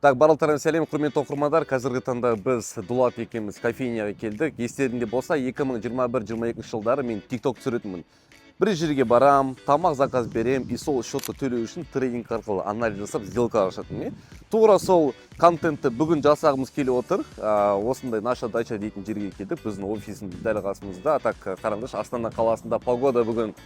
Так, барлықтарыңа сәлем, құрметті оқырмандар. Қазіргі таңда біз Дулат екеуміз кофейняға келдік. Естеріңде болса, 2021-22 жылдары мен TikTok түсіретінмін. Бір жерге барам, тамақ заказ берем, и сол счетты төлеу үшін трейдинг арқылы анализ жасап, сделка ашатынмын. Тура сол контентті бүгін жасағымыз келіп отыр. Осындай «Наша дача» дейтін жерге келдік. Біздің офисіміз дәл қасымызда. Так, қараңдаршы, Астана қаласында погода бүгін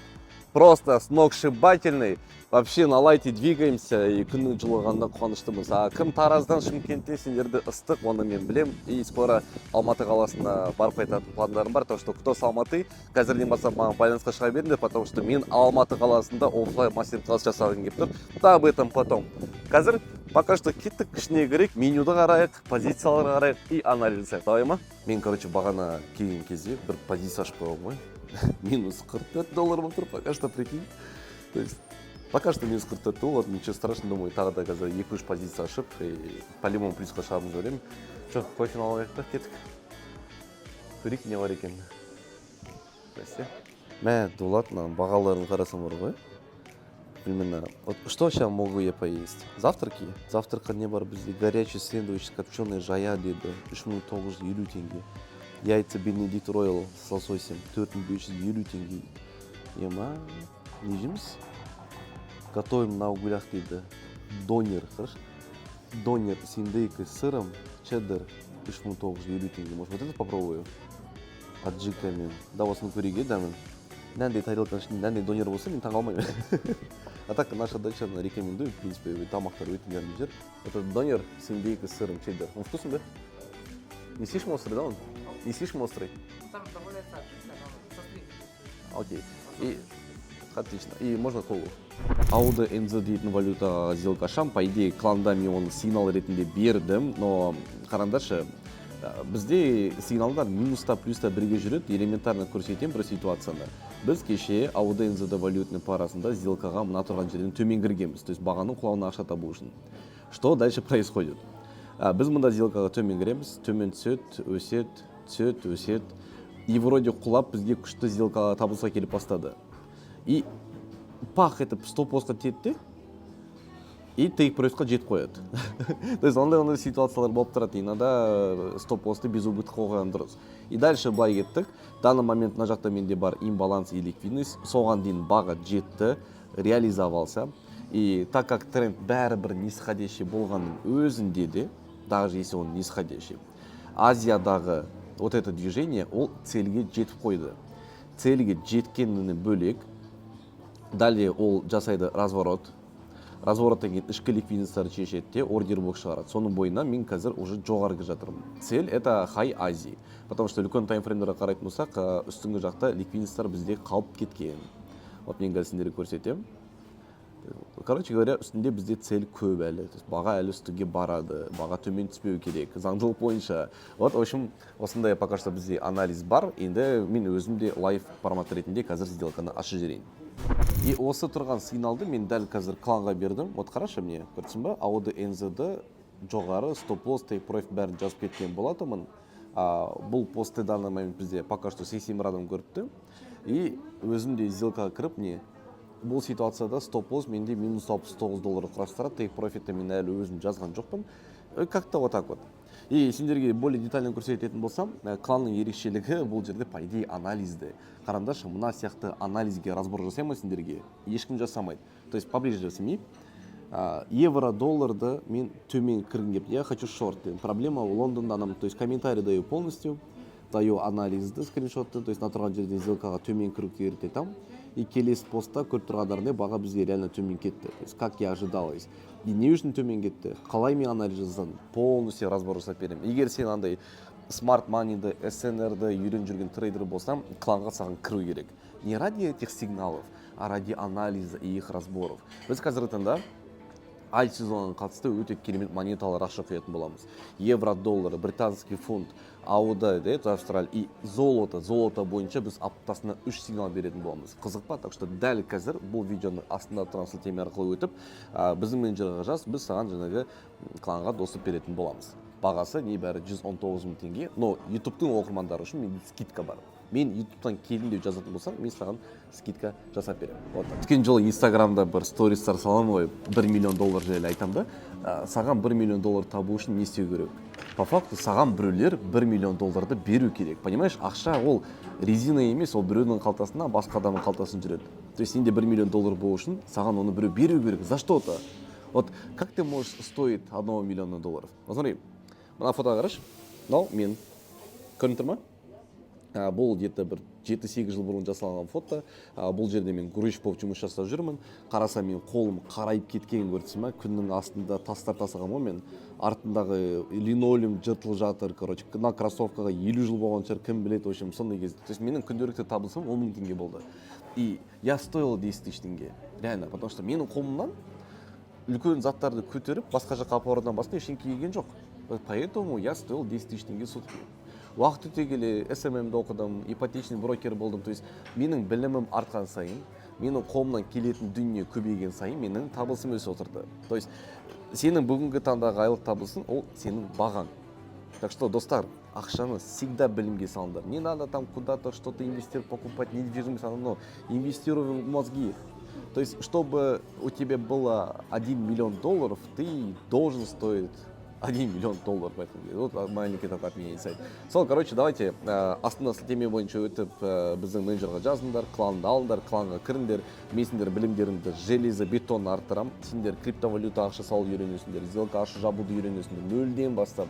просто сногсшибательный. Вообще на лайте двигаемся, и күннің жылығанына қуаныштымыз. А кім Тараздан, Шымкенттен, сендерді ыстық, оны мен білем. И скоро Алматы қаласына барып қайтатын пландарым бар. Так что кто с Алматы, қазірден бастап маған байланысқа шыға беріңдер, потому что мен Алматы қаласында оффлайн мастер класс жасағым келіп тұр. Да, об этом потом. Қазір пока что кеттік, ішіне кірейік, менюді қарайық, позицияларға қарайық и анализ жасайық. Давай ма? Мен, короче, бағана келген кезде бір позиция ашып қойғанмын ғой. Минус 44 доллар болып тұр пока что, прикинь. То есть пока что минус 44 доллар, ничего страшного, думаю, тағы да қазір екі үш позиция ашып, и по-любому плюсқа шығамыз деп ойлаймын. Че, кофені алайық та, кеттік. Көрейік, не бар екен. Здрасте. Мә, Дулат, мынаның бағаларын қарасам бар ғой. Именно. Вот что сейчас могу я поесть? Завтраки? Завтракқа не бар бізде? Горячий сэндвич с копченой жая деді. 3950 теңге. Яйца Бенедикт Роял с лососем 4550 теңге. Ема, не жейміз? Готовим на углях дейді. Донер, хорошо? Донер с индейкой, с сыром, чеддер 3950 теңге. Может, вот это попробую? Аджикамен. Да, осыны көрейік, иә, дәмін. Мынандай тарелканың ішінде мынандай донер болса, мен таңғалмаймын. А так, «Наша дача» рекомендую, в принципе, тамақтар өте дәмді жер. Это донер с индейкой, с сыром, чеддер. Он вкусный, да? Не слишком острый, да, он? Не слишком острый? Ну, там добавляется аджика, но со сливкой. Окей. И отлично. И можно колу. AUD NZD дейтін валютаға сделка ашамын. По идее, кланда мен оны сигнал ретінде бердім, но қараңдаршы, бізде сигналдар минуста, плюста бірге жүреді. Элементарно көрсетемін бір ситуацияны. Біз кеше AUD NZD валютный парасында сделкаға мына тұрған жерден төмен кіргенбіз, то есть бағаның құлауына ақша табу үшін. Что дальше происходит? Біз мында сделкаға төмен кіреміз, төмен түседі, өседі, түседі, өседі, и вроде құлап, бізге күшті сделка табысқа келіп бастады, и пах етіп стоп лоссқа тиеді де, и тейк профитқа жетіп қояды. То есть ондай ситуациялар болып тұрады. Иногда стоп лоссты без убытка қойған дұрыс. И дальше былай кеттік. В данный момент мына жақта менде бар имбаланс и ликвидность, соған дейін баға жетті, реализовался. И так как тренд бәрібір нисходящий болғанның өзінде де, даже если он нисходящий, Азиядағы вот это движение, ол цельге жетіп қойды. Цельге жеткенінен бөлек, далее ол жасайды разворот. Развороттан кейін ішкі ликвидностьтарды шешеді де, ордер блок шығарады. Соның бойынан мен қазір уже жоғары келе жатырмын. Цель — это хай Азии, потому что үлкен таймфреймдерге қарайтын болсақ, үстіңгі жақта ликвидностьтар бізде қалып кеткен. Вот мен қазір сендерге көрсетемін. Короче говоря, үстінде бізде цель көп әлі, то есть баға әлі үстіге барады, баға төмен түспеу керек заңдылық бойынша. Вот, в общем, осындай пока что бізде анализ бар. Енді мен өзім де лайв формат ретінде қазір сделканы ашып жіберейін. И осы тұрған сигналды мен дәл қазір кланға бердім. Вот қарашы, міне, көрдіңсің ба, AUD NZD жоғары стоп лосс, тейк профит, бәрін жазып кеткен болатынмын. Бұл постты данный момент бізде пока что 81 адам көріпті. И өзім де сделкаға кіріп, не, бұл ситуацияда стоп лосс менде минус 69 доллар құрастырады, тейк профитті мен әлі өзім жазған жоқпын. Как то вот так вот. И сендерге более детально көрсететін болсам, кланның ерекшелігі бұл жерде, по идее, анализді қараңдаршы. Мына сияқты анализге разбор жасай ма сендерге? Ешкім жасамайды. То есть поближе сними. Евро долларды мен төмен кіргім келіп, я хочу шорт дедім. Проблема в Лондонда анам, то есть комментарий даю, полностью даю анализді, скриншотты, то есть мына тұрған жерден сделкаға төмен кіру керек деп айтамын. И келесі постта көріп тұрғандарыңдай, баға бізге реально төмен кетті, то есть как я ожидалось. И не үшін төмен кетті, қалай мен анализ жасадым, полностью разбор жасап беремін. Егер сен андай смарт маниді, СНР-ді үйреніп жүрген трейдер болсаң, кланға саған кіру керек не ради этих сигналов, а ради анализа и их разборов. Біз қазіргі таңда альт сезонына қатысты өте керемет монеталар ақша құятын боламыз: евро доллар, британский фунт, AUD, да, это Австралия, и золото. Золото бойынша біз аптасына үш сигнал беретін боламыз. Қызық па? Так что дәл қазір бұл видеоның астында тұрған сілтеме арқылы өтіп, біздің менеджерге жаз, біз саған жаңағы кланға доступ беретін боламыз. Бағасы небәрі 119 мың теңге, но ютубтың оқырмандары үшін менде скидка бар. Мен Ютубтан келдім деп жазатын болсаң, мен саған скидка жасап беремін. Вот өткен жолы Инстаграмда бір стористар саламын ғой, 1 миллион доллар жайлы айтамын да. Саған 1 миллион доллар табу үшін не істеу керек? По факту саған біреулер 1 миллион долларды беру керек, понимаешь? Ақша ол резина емес, ол біреудің қалтасынан басқа адамның қалтасына жүреді. То есть сенде 1 миллион доллар болу үшін саған оны біреу беру керек за что то. Вот как ты можешь стоить 1 миллиона долларов? Вот смотри, мына фотоға қарашы. Мынау мен, көрініп тұр ма? Бұл где то бір 7-8 жыл бұрын жасалған фото. Бұл жерде мен грузчик болып жұмыс жасап жүрмін. Қарасам, менің қолым қарайып кеткен, көрдіңіз ма? Күннің астында тастар тасығанмын ғой мен. Артындағы линолеум жыртылып жатыр. Короче, мына кроссовкаға 50 жыл болған шығар, кім біледі. В общем, сондай кез. То есть менің күнделікті табысым 10 000 теңге болды, и я стоил 10 тысяч теңге реально, потому что менің қолымнан үлкен заттарды көтеріп, басқа жаққа апарудан басқа ештеңе келген жоқ. Вот поэтому я стоил 10 тысяч теңге в сутки. Уақыт өте келе СММ-ді оқыдым, ипотечный брокер болдым. То есть менің білімім артқан сайын, менің қолымнан келетін дүние көбейген сайын, менің табысым өсіп отырды. То есть сенің бүгінгі таңдағы айлық табысың — ол сенің бағаң. Так что, достар, ақшаны всегда білімге салыңдар. Не надо там куда-то что-то инвестировать, покупать недвижимость, оно, инвестируй в мозги. То есть, чтобы у тебя было 1 миллион долларов, ты должен стоить 1 миллион долларов в этом. Вот маленький такой от меня инсайт. Сол, короче, давайте астына сілтеме бойынша өтіп, біздің менеджерға жазыңдар, кланды алыңдар, кланға кіріңдер. Мен сендер білімдеріңді железобетон арттырамын. Сендер криптовалюта ақша салуды үйренесіңдер, сделка ашу жабуды үйренесіңдер, нөлден бастап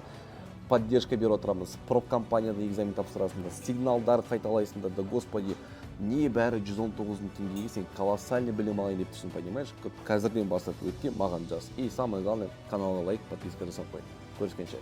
поддержка беріп отырамыз, проп компанияда экзамен тапсырасыңдар, сигналдар қайталайсыңдар. Да господи, небәрі 119 мың теңгеге сен колоссальный білім алайын деп тұрсың, понимаешь? Қазірден бастап өткен маған жаз. И самое главное, каналға лайк, подписка жасап қой. Көріскенше.